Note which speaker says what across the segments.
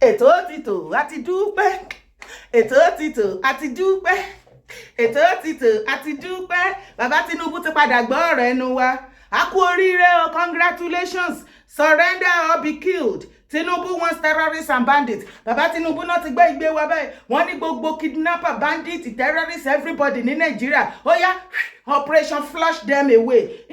Speaker 1: Ètò ti tò, a ti dúpẹ́. Ètò ti tò, a ti dúpẹ́. Ètò ti tò, a ti dúpẹ́. Bàbá Tinubu ti padà gbọ́ ọ̀rọ̀ ẹnu wa. A kú oríire o, congratulations. Surrender or be killed. Tinubu wants terrorists and bandits. Bàbá Tinubu náà ti gbé ìgbé wa báyìí. Wọ́n ní gbogbo kidnapper, bandit, terrorists, everybody ní Nàìjíríà, ó yá, operation flush them away.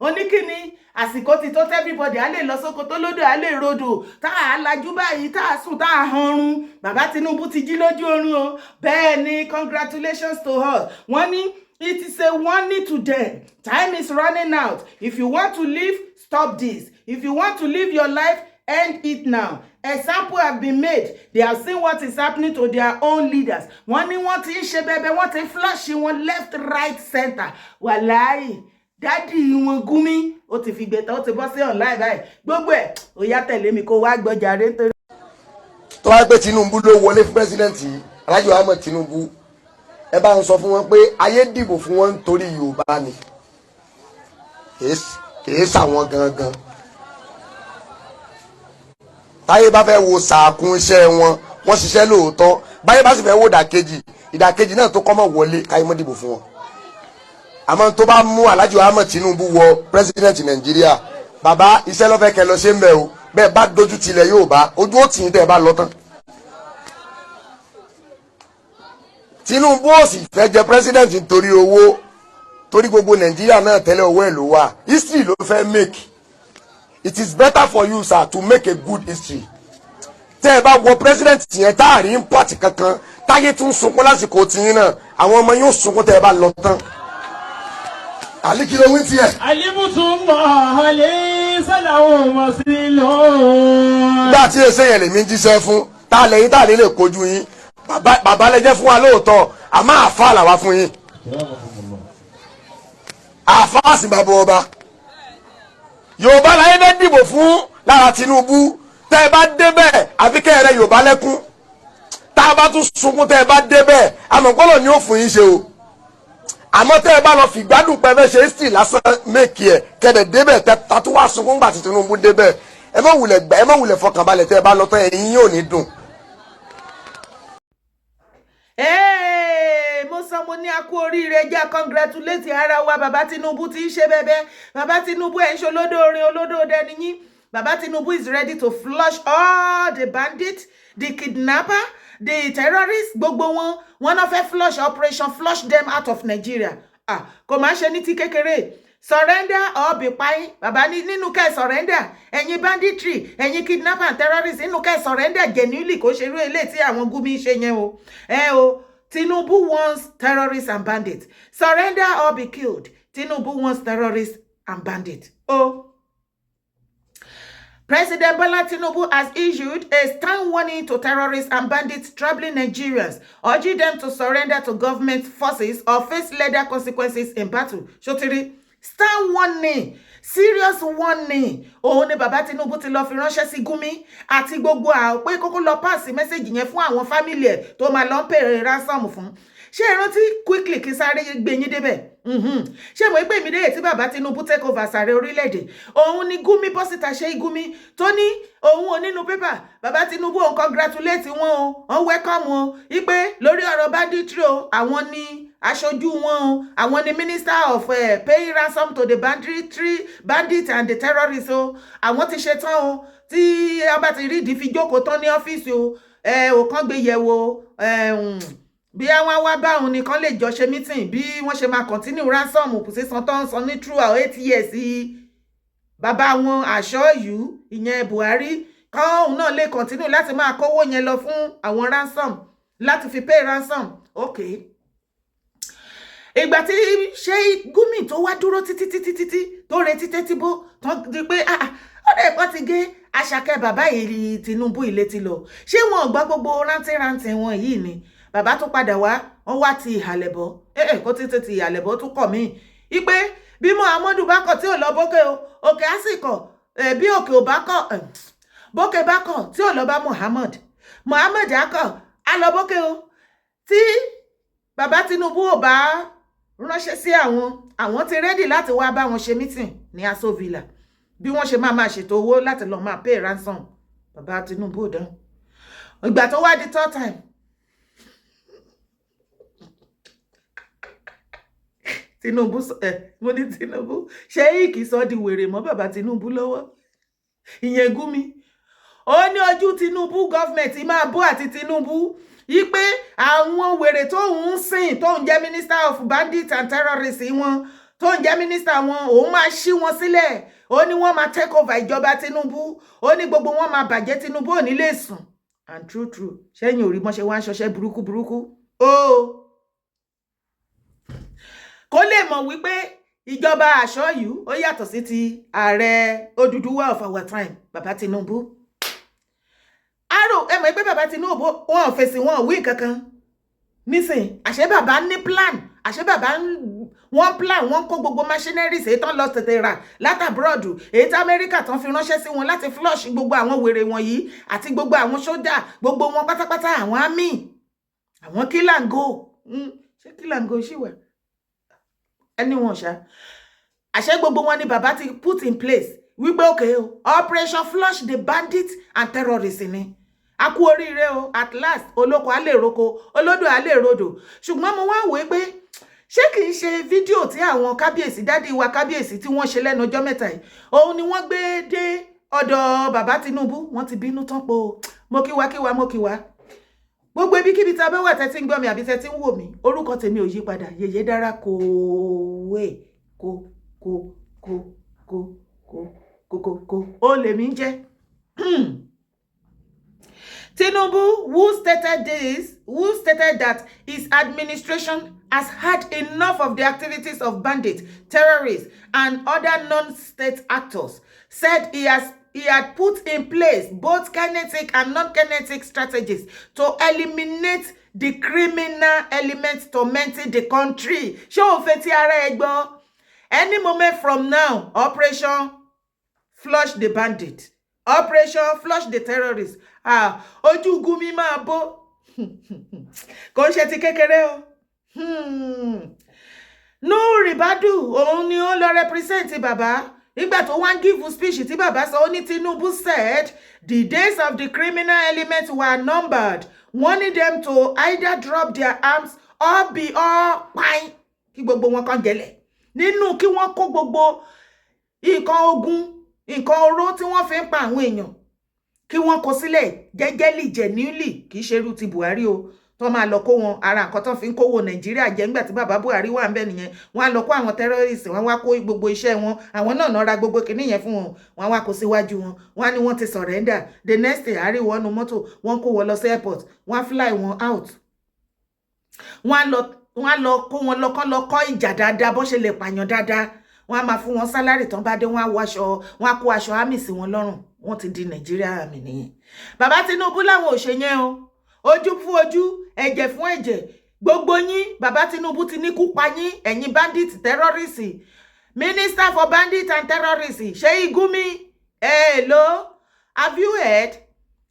Speaker 1: Oníkíni àsìkò ti tó, everybody á lè lọ sóko tó lódò, á lè rodò, tá a lajú báyìí, tá a sùn, tá a hanrun. Bàbá Tinubu ti jí lójú oorun o. Bẹ́ẹ̀ ni, congratulations to us. Wọ́n ní it is a warning to them. Time is running out. If you want to live, stop this. If you want to live your life, end it now. Example have been made. They have seen what is happening to their own leaders. Wọ́n ní wọ́n ti ń ṣe bẹbẹ, wọ́n ti ń flush wọn left, right, center. Wàláì, daddy wọn Gumi, ó ti fi gbẹ̀tàn, ó ti bọ́ sí online báyìí. Gbogbo ẹ̀, ó yá, tẹ̀lé mi kó wá gbọ́jà rẹ̀ nítorí.
Speaker 2: Tó wáyé pé Tinubu ló wọlé fún president, Alhaji Ahmed Tinubu, ẹ bá ń sọ fún wọn pé ayé dìbò fún wọn nítorí Yorùbá ni, kìí sàwọn gangan. Táyé bá fẹ́ wo sàkún iṣẹ́ wọn, wọ́n ṣiṣẹ́ lóòótọ́. Báyé bá sì fẹ́ wo ìdàkejì, ìdàkejì náà tó kọ́ mọ̀ wọlé, káyé mọ́ dìbò fún wọn. Àmọ́ tó bá mú Alhaji Ahmed Tinubu wọ president Nàìjíríà, bàbá, iṣẹ́ lọ́fẹ́ kẹ lọ ṣe ń bẹ̀ o. Bẹ́ẹ̀ bá dojú tilẹ̀ Yorùbá, ojú ó tì í tẹ́ ẹ bá lọ tán. Tinubu ò sì fẹ́ jẹ president nítorí owó, torí gbogbo Nàìjíríà náà tẹ́lẹ̀ owó ẹ̀ ló wà. History ló fẹ́ make. It is better for you, sir, to make a good history. Tẹ́ ẹ bá wọ president yẹn, tá a rí import kankan, táyé tún sunkún lásìkò tiyín náà, àwọn ọmọ yóò sunkún tẹ́ ẹ bá lọ tán. Àlí, kí ló wí tiẹ̀?
Speaker 3: Alimutumọ̀ alẹ́ sálàwọ̀ mọ̀sílò.
Speaker 2: Nígbà tí èsè yẹn lèmi ń jíṣẹ́ fún, tá a lẹ́yìn tá a lè lè kojú yín. Bàbá lẹ jẹ́ fún wa lóòótọ́, àmọ́ àfa làwa fún yín. Àfa sì bàbá ọba Yorùbá láyé fẹ́ dìbò fún lára Tinubu. Tẹ́ ẹ bá débẹ̀, àfi kẹ́ ẹ rẹ Yorùbá lẹ́kún, tá a bá tún sunkún. Tẹ́ ẹ bá débẹ̀, àmọ́ ni ó fún yín ṣe o. Àmọ́ tẹ́ ẹ bá lọ fìgbádùn pẹ́ fẹ́ ṣe é sì lásán make ẹ̀ kẹ́dẹ̀ débẹ̀, tẹ́ tatu wá sunkún gbà tí Tinubu débẹ̀, ẹ má wulẹ̀ gbà, ẹ má wulẹ̀ fọkànbalẹ̀. Tẹ́ ẹ bá lọ tán, ẹ̀yin yóò ní dùn.
Speaker 1: Hey, mo sọ, mo ní a kú oríire, jẹ́ congratulate ara wa. Bàbá Tinubu ti ń ṣe bẹ́bẹ́. Bàbá Tinubu, ẹ̀ ń ṣe olódó orin, olódó dẹni yín. Bàbá Tinubu is ready to flush all the bandits, the kidnapper, the terrorists, gbogbo wọn. Wọn náà fẹ́ flush, operation flush them out of Nigeria. Ah, kò máa ṣe ní ti kékeré. Surrender or be pain. Bàbá ní nínú kẹ́ surrender, ẹ̀yin banditry, ẹ̀yin kidnapper and terrorists, nínú kẹ́ surrender genuinely, kò ṣerú eléyìí tí àwọn Gumi ṣe yẹn o. Ẹ o, Tinubu wants terrorists and bandits. Surrender or be killed. Tinubu wants terrorists and bandits. Oh. President Bola Tinubu has issued a stern warning to terrorists and bandits troubling Nigerians, urging them to surrender to government forces or face lethal consequences in battle. Ṣó ti rí, stern warning, serious warning, òun ni bàbá Tinubu ti lọ fi ránṣẹ́ sí Gumi àti gbogbo àwọn pé kókó lọ pass message yẹn fún àwọn family ẹ̀ tó máa lọ ń pèrè ransom fún. Ṣé ẹ rántí? Quickly, kí sáré gbé yín débẹ̀. Ṣé mo pè mí dé tí bàbá Tinubu take over sàrẹ orílẹ̀-èdè, òun ni Gumi bọ́ síta, ṣe Gumi tó ní òun ò nínú pépà, bàbá Tinubu òun congratulate wọn o, òun welcome o, ipe lórí ọ̀rọ̀ banditry o, àwọn ni aṣojú wọn o, àwọn ni minister of paying ransom to the banditry, bandit and the terrorists o. Àwọn ti ṣe tán o, tí wọ́n bá ti rí ìdí fi jókòó tán ní ọ́fíìsì o, ẹ ò kàn gbé yẹ̀wò bí àwọn wá bá òun nìkan lè jọ ṣe meeting bí wọ́n ṣe máa continue ransom sísan tó ń san ní throughout 8 years bàbá wọn àṣọ yìí, ìyẹn Buhari, kan òun náà lè continue láti máa kówó yẹn lọ fún àwọn ransom, láti fi pay ransom. Okay, ìgbà tí ṣé Gumi tó wá dúró títí títí títí tó retí tẹ́tí bó tán di pé ọ̀rẹ́ ẹ̀kọ́ ti gé Àṣàkẹ́, bàbá yìí Tinubu ilé ti lọ. Ṣé wọn ò gbọ́ gbogbo rántí wọn yìí ni? Bàbá tó padà wá, wọ́n wá ti ìhàlẹ̀ bọ̀ ẹ̀ kó títí ti ìhàlẹ̀ bọ̀ tún kọ̀ míì ipe bí Muhammadu bá kọ̀ tí ò lọ bókè o, òkè á sì kọ̀. Bí òkè ò bá kọ̀, bókè bá kọ̀ tí ò lọ bá Muhammad, Muhammad á kọ̀, á lọ bókè o. Tí bàbá Tinubu ò bá ránṣẹ́ sí àwọn, àwọn ti ready láti wá bá wọn ṣe meeting ní Aso Villa bí wọ́n ṣe máa máa ṣètò owó láti lọ́ọ́ máa pay ransom. Bàbá Tinubu ò dáhùn. Ìgbà tó wá di third time, Tinubu ẹ mo ní Tinubu, Sheikh sọ di wèrè mọ́ bàbá Tinubu lọ́wọ́. Ìyẹn Gumi, ó ní ojú Tinubu government máa bó àti Tinubu yí pé àwọn wèrè tó ń sìn, tó ń jẹ́ minister of bandits and terrorists wọn, tó ń jẹ́ minister wọn, òun máa ṣí wọn sílẹ̀. Ó ní wọ́n máa take over ìjọba Tinubu. Ó ní gbogbo wọn máa bàjẹ́, Tinubu ò ní lè sùn. And true true, ṣẹ́yìn ò rí bọ́n ṣe wá ń ṣọṣẹ́ burúkú burúkú ó kó lè mọ̀ wípé ìjọba àṣọ yìí ó yàtọ̀ sí ti ààrẹ Odùduwà of our time, bàbá Tinubu. Arò ẹ mọ̀ pé bàbá Tinubu, wọn ò fèsì, wọn ò wí nǹkan kan nísìn. Àṣé bàbá ní plan, àṣé bàbá wọ́n plan, wọ́n kó gbogbo machineries èyí tán lọ tètè rà láti abroad, èyí tí Amẹ́ríkà tán fi ránṣẹ́ sí wọn láti flush gbogbo àwọn wèrè wọ̀nyí àti gbogbo àwọn sójà, gbogbo wọn pátápátá, àwọn army, àwọn kílàngó. Ṣé kílàngó ṣì wà? Ẹni wọn ṣá. Àṣé gbogbo wọn ni bàbá ti put in place wípé okay o, operation flush the bandits and terrorists ni. A kú oríire o, at last olóko á lè roko, olódò á lè rodò. Ṣùgbọ́n mo wá wòó pé ṣé kìí ṣe fídíò tí àwọn kábíyèsí, daddy wa kábíyèsí, tí wọ́n ṣe lẹ́nu ọjọ́ mẹ́ta yìí, òun ni wọ́n gbé dé ọ̀dọ̀ bàbá Tinubu? Wọ́n ti bínú tán po. Mo kí wa, kí wa, mo kí wa. Gbogbo ibikíbi tí a bá wà tẹ́tí ń gbọ́ mi àbí tẹ́tí ń wò mí, orúkọ tèmi ò yí padà, Yèyé Dára. Kò wé kó kó kó kó kó kó kó kó ó lèmi ń jẹ́. Tinubu, who stated that his administration has had enough of the activities of bandits, terrorists, and other non-state actors, said he had put in place both kinetic and non-kinetic strategies to eliminate the criminal elements tormenting the country. Ṣé o fẹ́ tí ara ẹ gbọ́? Any moment from now, operation flush the bandit, operation flush the terrorists. Ah, ojú Gumi máa bó, kò ń ṣe ti kékeré o. Nuhu Ribadu, òun ni ó lọ represent bàbá nígbà tó wá ń give speech tí bàbá sọ. Ó ní Tinubu said the days of the criminal elements were numbered, warning them to either drop their arms or be all pine, kí gbogbo wọn kàn jẹlẹ̀ nínú kí wọ́n kó gbogbo nǹkan ogun, nǹkan oró tí wọ́n fi ń pa àwọn èèyàn, kí wọ́n kó sílẹ̀ jẹ́jẹ́lì, genuinely. Kì í ṣe irú ti Buhari o, tó máa lọ kó wọn. Ara nǹkan tó fi ń kówó Nàìjíríà jẹ nígbà tí bàbá Buhari wà ń bẹ nìyẹn. Wọ́n á lọ kó àwọn terrorists, wọ́n wá kó gbogbo iṣẹ́ wọn, àwọn náà náà ra gbogbo kinní yẹn fún wọn, wọ́n á wá kó síwájú wọn, wọ́n á ní wọ́n ti surrender. The next day, àárí wọn nu mọ́tò, wọ́n kó wọn lọ sí airport, wọ́n á fly wọn out, wọ́n á lọ kó wọn lọ kọ́ lọ kọ́ ìjà dáadáa, bó ṣe lè pààyàn dáadáa. Wọ́n á máa fún wọn salary. Tán bá dé, wọ́n á wọ aṣọ, wọ́n á kó aṣọ army sí wọn lọ́rùn, wọ́n ti di Nàìjíríà army nìyẹn. Bàbá Tinubu làwọn ò ṣe yẹn o. Ojú fún ojú, ẹ̀jẹ̀ fún ẹ̀jẹ̀, gbogbo yín, bàbá Tinubu ti ní kú pa yín, ẹ̀yin bandit, terrorist, minister for bandit and terrorists, Sheikh Gumi. Hello, have you heard?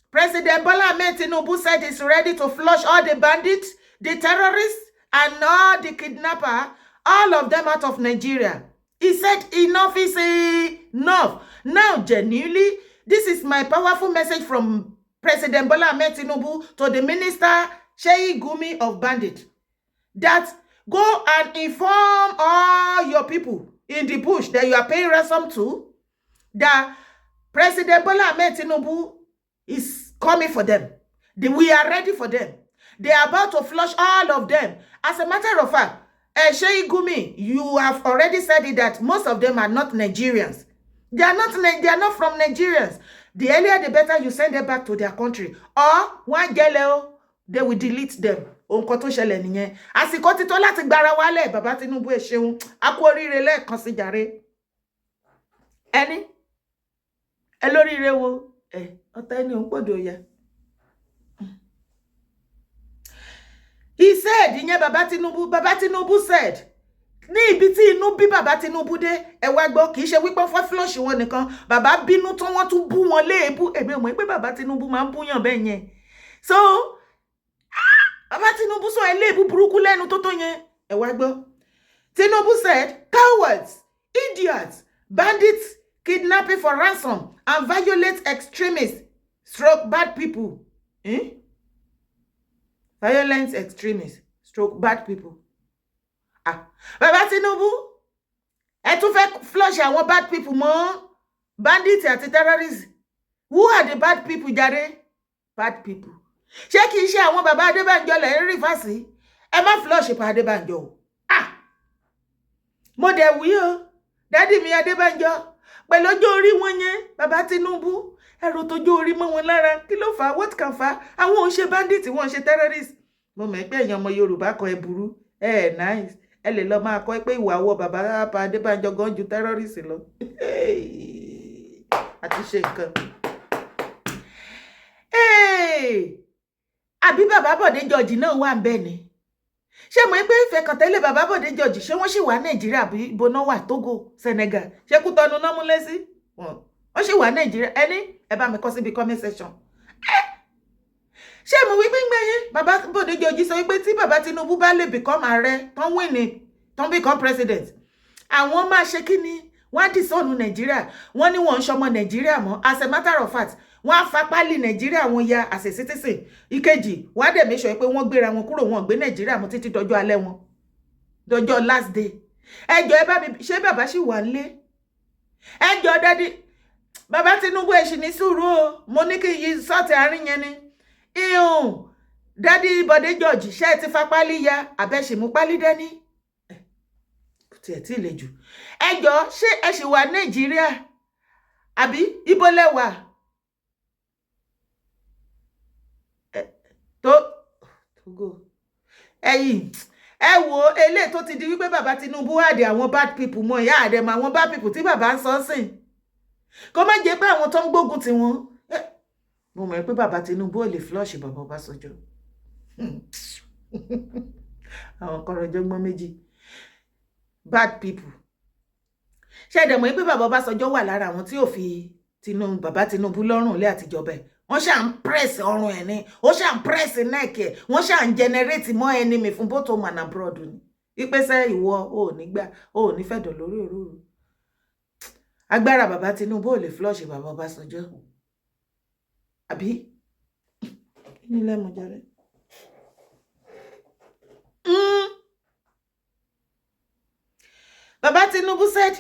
Speaker 1: President Bola Ahmed Tinubu said he's ready to flush all the bandits, the terrorists and all the kidnapper, all of them out of Nigeria. He said enough is enough. Now, genuinely, this is my powerful message from President Bola Ahmed Tinubu to the minister Sheikh Gumi of bandit, that go and inform all your people in the bush that you are paying ransom to, that President Bola Ahmed Tinubu is coming for them. We are ready for them. They are about to flush all of them. As a matter of fact, Sheikh Gumi, you have already said it that most of them are not Nigerians. They are not from Nigerians. The earlier the better you send them back to their country. Or one jẹ́lẹ̀, they will delete them. Ohun kan tó ṣẹlẹ̀ nìyẹn. Àsìkò ti tó láti gbára wálẹ̀. Bàbá Tinubu, ẹ ṣeun. A kú oríire lẹ́ẹ̀kan sí jàre. Ẹni ẹ lóríire wo ẹ ọ̀tá ẹni òun pọ̀jù ya. He said, ìyẹn bàbá Tinubu, bàbá Tinubu said, ní ibi tí inú bí bàbá Tinubu dé, ẹ wá gbọ́, kì í ṣe wípé fọ́ flush wọn nìkan, bàbá bínú tí wọ́n tún bú wọn léèbú. Èmi ò mọ̀ pé bàbá Tinubu máa ń búyàn bẹ́ẹ̀ yẹn. So bàbá Tinubu sọ ẹ léèbú burúkú lẹ́nu tó tó yẹn. Ẹ wá gbọ́. Tinubu said cowards, idiots, bandits, kidnapping for ransom and violent extremists stroke bad people. Eh? Violent extremists stroke bad people. Ah, bàbá Tinubu, ẹ tún fẹ́ flush àwọn bad people mọ́ bandits àti terrorists. Who are the bad people jàre? Bad people, ṣé kìí ṣe àwọn bàbá Adébánjọ lẹ̀ ń rí fásì? Ẹ má flush pa Adébánjọ o. Ah, mo dẹ̀ wí o, daddy mi Adébánjọ, pẹ̀lú ọjọ́ orí wọn yẹn, bàbá Tinubu, ẹrù tójú orí mọ́ wọn lára, kí ló fà á? What can fà á? Àwọn ò ń ṣe bandit, wọ́n ń ṣe terrorist. Mo mọ̀ pé ẹ̀yin ọmọ Yorùbá kan, ẹ burú, ẹ ẹ̀ nice. Ẹ lè lọ máa kọ́ pé ìwà àwọ̀ bàbá Adébánjọ gan ju terrorist lọ àti ṣe nǹkan. Àbí bàbá Bọ̀dé George náà wà ń bẹ̀ ni? Ṣé mo pé ìfẹ́ kan tẹ́lẹ̀, bàbá Bọ̀dé George, ṣé wọ́n sì wà Nàìjíríà bí ibo náà wà? Togo, Senegal, ṣé Kútọ́nù náà múlẹ̀ sí? Wọ́n sì wà Nàìjíríà? Ẹni ẹ bá mi kọ síbi comment section. Ṣé mo wí pé ń gbẹ̀yìn bàbá Bọ̀dé George sọ wípé tí bàbá Tinubu bá lè become ààrẹ tán, win ní tán, become president, àwọn máa ṣe kí ni? Wọ́n á disown Nàìjíríà. Wọ́n ní wọ́n ń ṣọmọ Nàìjíríà mọ́. As a matter of fact, wọ́n á fapálì Nàìjíríà wọn ya as a citizen. Ìkejì, wọ́n á dẹ̀ make sure pé wọ́n gbéra wọn kúrò, wọn gbé Nàìjíríà mọ́ títí dọjọ́ alẹ́ wọn, dọjọ́ last day. Ẹjọ́, ẹ bá mi ṣé bàbá ṣì wà nílé? Ẹjọ́, daddy bàbá Tinubu, ẹ ṣì ní sùúrù o. Mo ní kí n yí sọ́ọ̀tì àárín yẹn ni. Ihun daddy Bọ̀dé George, ṣé ẹ ti fapálí ya àbẹ̀ṣìmú pálí dání? Kò tiẹ̀ tí ì le jù. Ẹjọ́, ṣé ẹ ṣì wà Nàìjíríà àbí ibo lẹ wà? Tó Togo, ẹ̀yìn ẹ wo eléyìí tó ti di wípé bàbá Tinubu add àwọn bad people mọ́ ìyá àdẹ̀mọ àwọn bad people tí bàbá ń sọ sìn, kó má jẹ́ pé àwọn tó ń gbógun tí wọ́n. Mo mọ̀ pé bàbá Tinubu ò lè flush bàbá Ọbásanjọ́, àwọn kọ̀rọ̀jọ̀gbọ́n méjì, bad people. Ṣé ẹ dẹ̀ mọ̀ pé bàbá Ọbásanjọ́ wà lára àwọn tí ò fi Tinubu, bàbá Tinubu lọ́rùn lé àtijọba ẹ̀? Wọ́n ṣà ń press ọrùn ẹ̀ ni, ó ṣà ń press neck ẹ̀, wọ́n ṣà ń generate more enemy fún both home and abroad ni. Ìpèsè ìwọ ò ní gbà, ò ní fẹ̀dọ̀ lórí òróró. Agbára bàbá Tinubu ò lè flush bàbá Ọbásanjọ́, àbí nílẹ̀ mọ̀jọ́rẹ́. Baba Tinubu said,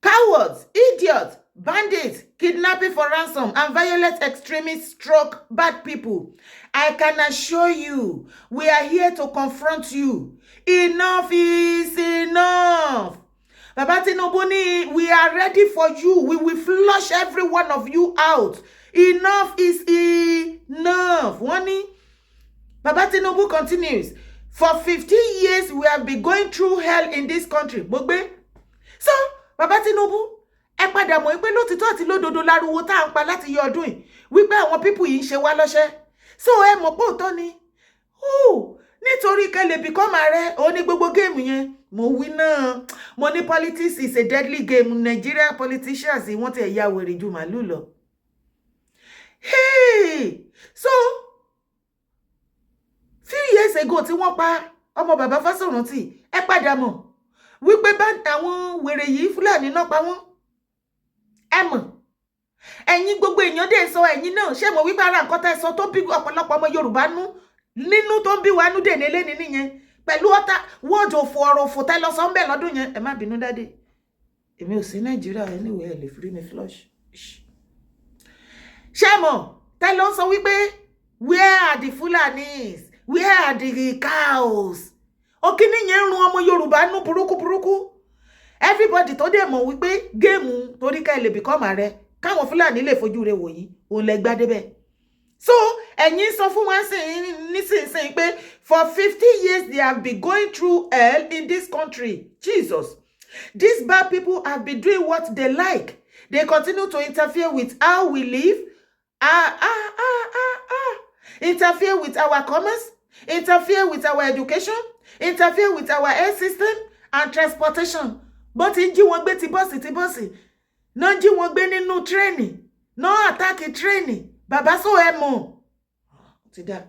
Speaker 1: "Cowards, idiots, bandits, kidnapping for ransom, and violent extremists stroke bad people. I can assure you, we are here to confront you. Enough is enough." Baba Tinubu ní, "We are ready for you. We will flush every one of you out. Enough is enough." Wọ́n ní, Baba Tinubu continues, "For 15 years, we have been going through hell in this country." Mo gbé. So, Baba Tinubu, ẹ padà mọ̀ pé lótìtọ́ àti lódodo láriwo tá à ń pa láti yọ ọdún yìí wípé àwọn people yìí ń ṣe wá lọ́ṣẹ́. So ẹ mọ̀ pé òótọ́ ni. Nítorí kẹ́ lè become ààrẹ, òun ní gbogbo game yẹn. Mo wí náà, mo ní politics is a deadly game. Nigeria politicians, wọ́n ti ẹ̀yà wèrè ju màálù lọ. Hey! So few years ago tí wọ́n pa ọmọ bàbá Fásọ̀rántì, ẹ padà mọ̀ wípé àwọn wèrè yìí, Fúlàní náà pa wọ́n. Ẹ mọ̀, ẹ̀yin gbogbo èèyàn dé sọ, ẹ̀yin náà ṣé mo wípé ara nǹkan tẹ́ sọ tó bí ọ̀pọ̀lọpọ̀ ọmọ Yorùbá nú nínú, tó ń bí wa nú dèní lẹ́ni nìyẹn, pẹ̀lú ọ̀tá wọ́ọ̀dù òfò, ọ̀rọ̀ òfò tẹ́ lọ sọ ń bẹ̀ lọ́dún yẹn. Ẹ má bínú, daddy, èmi ò sí Nàìjíríà anyway, ẹ lè free me flush. Ṣé mọ̀ tẹ́ ló ń sọ wípé where are the Fulanis, where are the cows? Òkíní yẹn ń run ọmọ Yorùbá nú burúkú burúkú. Everybody tó dẹ̀ mọ̀ wípé game torí ká ẹ lè become ààrẹ, káwọn Fúlàní lè fojú rẹ̀ wò yín, òun lẹ gbá débẹ̀. So ẹ̀yin sọ fún wa nísinsìnyí pé for 50 years they have been going through hell in this country. Jesus, these bad people have been doing what they like. They continue to interfere with how we live, ah ah ah ah ah, interfere with our commerce, interfere with our education, interfere with our health system and transportation. Bó ti ń jí wọn gbé ti bọ́ọ̀sì, ti bọ́ọ̀sì náà jí wọn gbé nínú train náà, attack train. Bàbá sọ ẹ mọ̀ ti dá,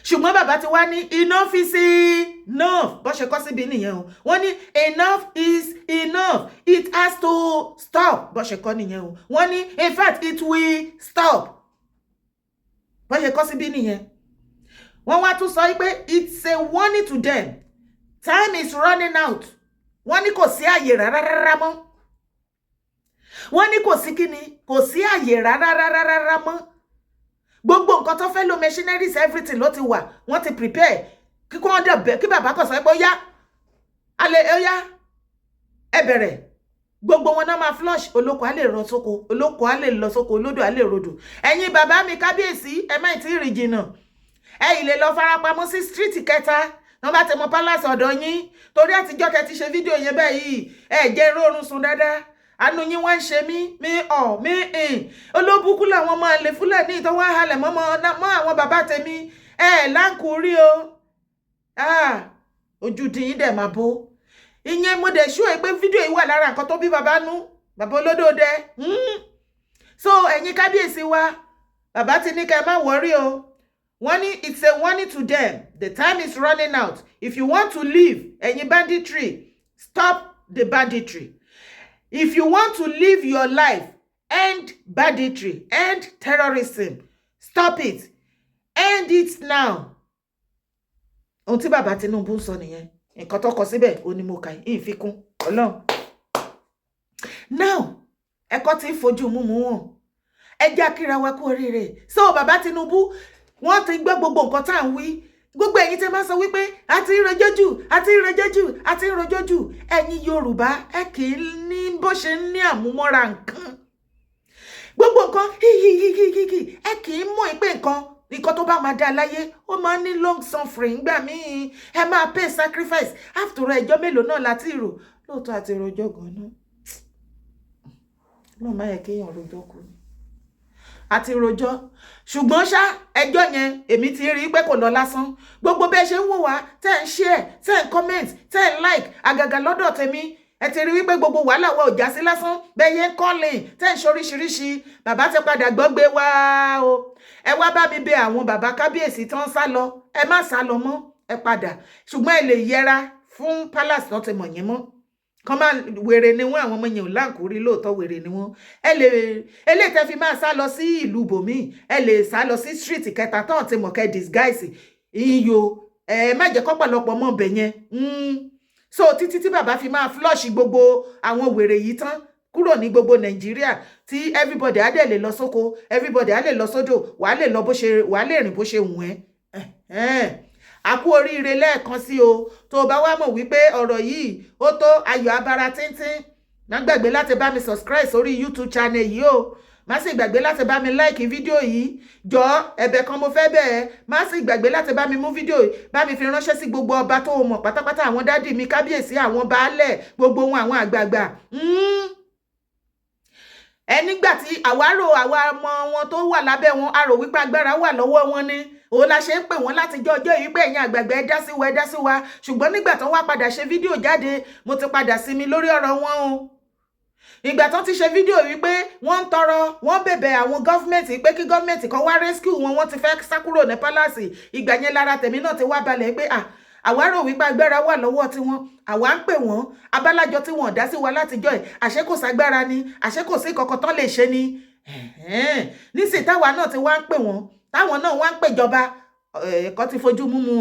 Speaker 1: ṣùgbọ́n bàbá ti wá ní enough is enough. Bó ṣe kọ́ síbi nìyẹn o. Wọ́n ní enough is enough, it has to stop. Bó ṣe kọ́ nìyẹn o. Wọ́n ní in fact, it will stop. Bọ́n ṣe kọ́ síbí nìyẹn. Wọ́n wá tún sọ pé it's a warning to them, time is running out. Wọ́n ní kò sí àyè rárá rárá mọ́. Wọ́n ní kò sí kíni, kò sí àyè rárá rárá rárá mọ́. Gbogbo nǹkan tó fẹ́ lo, machineries, everything ló ti wà. Wọ́n ti prepare kí wọ́n dẹ̀ kí bàbá kan sọ pé ó yá, alẹ́ ó yá, ẹ bẹ̀rẹ̀. Gbogbo wọn náà máa flush. Olóko á lè rọ sóko, olóko á lè lọ sóko, olódò á lè rodò. Ẹ̀yin bàbá mi kábíyèsí, ẹ má tí ì rìn jìnnà. Ẹ ì lè lọ farapamọ́ sí street kẹta wọ́n bá ti mọ palace ọ̀dọ̀ yín, torí àtijọ́ tẹ ti ṣe fídíò yẹn bẹ́ẹ̀ yìí, ẹ jẹ́ rọrùn sùn dáadáa. Àánú yín wá ń ṣe mí mí ọ̀ mí ìn. Olóbùkún làwọn ọmọ àlè Fúlàní tó wá halẹ̀ mọ́ àwọn bàbá tèmi. Ẹ láǹkù rí o, ojú dín yín dẹ̀ máa bó. Ìyẹn mo dẹ̀ ṣú ẹ pé fídíò yìí wà lára nǹkan tó bí bàbá nú, bàbá olódòdẹ. So ẹ̀yin kábíyèsí wa, bàbá ti ní kẹ́ ẹ má worry o. Wọ́n ní it's a warning to them, the time is running out. If you want to live, ẹ̀yin banditry, stop the banditry. If you want to live your life, end banditry, end terrorism, stop it, end it now. Ohun tí bàbá Tinubu ń sọ nìyẹn. Nǹkan tó kọ síbẹ̀ ó ní mo kà yín fi kún ọlọ́run. Now, ẹ̀kọ́ tí ń fojú múmu wọn. Ẹ jẹ́ akíra wa kú oríire. So bàbá Tinubu, wọ́n ti gbọ́ gbogbo nǹkan tá à ń wí. Gbogbo ẹ̀yin tẹ́ máa sọ wípé a ti ń rojọ́ jù, a ti ń rojọ́ jù, a ti ń rojọ́ jù, ẹ̀yin Yorùbá, ẹ kì í ní bó ṣe ń ní àmúmọ́ra nǹkan. Gbogbo nǹkan hihihihihi, ẹ kì í mọ̀ pé nǹkan tó bá máa dá láyé, ó máa ń ní long suffering gbà míì. Ẹ máa pay sacrifice. After all, ẹjọ́ mélòó náà láti rò? Lóòótọ́ àti rojọ́ gan-an náà má yẹ kéèyàn rojọ́ kù ni àti rojọ́, ṣùgbọ́n ṣá, ẹjọ́ yẹn, èmi ti rí i pé kò lọ lásán. Gbogbo bẹ́ẹ̀ ṣe ń wò wá, tẹ́ ń share, tẹ́ ń comment, tẹ́ ń like, àgàgà lọ́dọ̀ tèmi, ẹ ti rí wípé gbogbo wàhálà wa ò já sí lásán. Bẹ́ẹ̀ yẹn ń calling, tẹ́ ń ṣoríṣiríṣi, bàbá ti padà gbọ́gbé wá o. Ẹ wá bá mi bẹ̀ àwọn bàbá kábíyèsí tó ń sá lọ, ẹ má sá lọ mọ́, ẹ padà. Ṣùgbọ́n ẹ lè yẹra fún palace tó ti mọ̀ yín mọ́ kọ́ máa wèrè ni wọ́n. Àwọn ọmọ yẹn ò láǹkórí lóòótọ́, wèrè ni wọ́n. Ẹ lè eléyìí tẹ́ fi máa sá lọ sí ìlú bòmíì, ẹ lè sá lọ sí street kẹta tán ti mọ̀, kẹ́ disguise iyo. Ẹ má jẹ́ kọ́pọ̀lọpọ̀ mọ̀ bẹ̀ yẹn. So títí tí bàbá fi máa flush gbogbo àwọn wèrè yìí tán kúrò ní gbogbo Nàìjíríà, tí everybody á dẹ̀ lè lọ sóko, everybody á lè lọ sódò, wàá lè lọ bó ṣe wàá lè rìn bó ṣe wù ẹ́. A kú oríire lẹ́ẹ̀kan sí o. Tó o bá wá mọ̀ wípé ọ̀rọ̀ yìí ó tó ayọ̀ abara tíntín, má gbàgbé láti bá mi subscribe sórí YouTube channel yìí o. Má sì gbàgbé láti bá mi like fídíò yìí. Jọ, ẹ̀bẹ̀ kan mo fẹ́ bẹ̀. Má sì gbàgbé láti bá mi mú fídíò yìí, bá mi fi ránṣẹ́ sí gbogbo ọba tó o mọ̀ pátápátá, àwọn daddy mi kábíyèsí, àwọn baálẹ̀, gbogbo wọn, àwọn àgbààgbà. Ẹ nígbà tí àwárò àwa ọmọ wọn tó wà lábẹ́ wọn, a rò wípé agbára wà lọ́wọ́ wọn ni. Òun la ṣe ń pè wọ́n láti jọ́ ọjọ́ yìí pé ẹ̀yin àgbààgbà, ẹ dá sí wa, ẹ dá sí wa. Ṣùgbọ́n nígbà tó wá padà ṣe fídíò jáde, mo ti padà sinmi lórí ọ̀rọ̀ wọn o. Ìgbà tó ti ṣe fídíò wípé wọ́n ń tọrọ, wọ́n bẹ̀bẹ̀ àwọn government pé kí government kan wá rescue wọn, wọ́n ti fẹ́ sá kúrò ní palace. Ìgbà yẹn lára tèmi náà ti wá balẹ̀ pé ah, àwa rò wípé agbára wà lọ́wọ́ tiwọn, àwa ń pè wọ́n. Abálájọ tí wọ́n dá sí wa látijọ́ ẹ̀, àṣé kò ságbára ni, àṣé kò sí kankan tán lè ṣe ni. Nísìnyí táwa náà ti wá ń pè wọ́n, táwọn náà wá ń pèjọba, ẹ̀kọ́ ti fojú múmu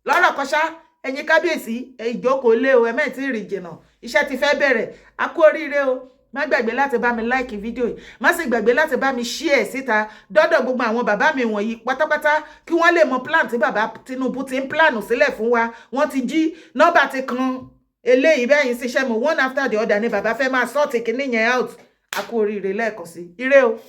Speaker 1: hàn lọ́rọ̀ kan ṣá. Ẹ̀yin kábíyèsí, ìjókòó lé o, ẹ mẹ́ẹ̀ tí ì rìn jìnnà, iṣẹ́ ti fẹ́ bẹ̀rẹ̀. A kú oríire o. Má gbàgbé láti bá mi like fídíò yìí, má sì gbàgbé láti bá mi share síta dọ́dọ̀ gbogbo àwọn bàbá mi wọ̀nyí pátápátá, kí wọ́n lè mọ plan tí bàbá Tinubu ti ń plan sílẹ̀ fún wa. Wọ́n ti jí nọ́mbà ti kan eléyìí bẹ́ẹ̀ yín ṣiṣẹ́ mọ̀, one after the other ni bàbá fẹ́ máa sort kínní yẹn out. A kú oríire lẹ́ẹ̀kan sí. Ire o.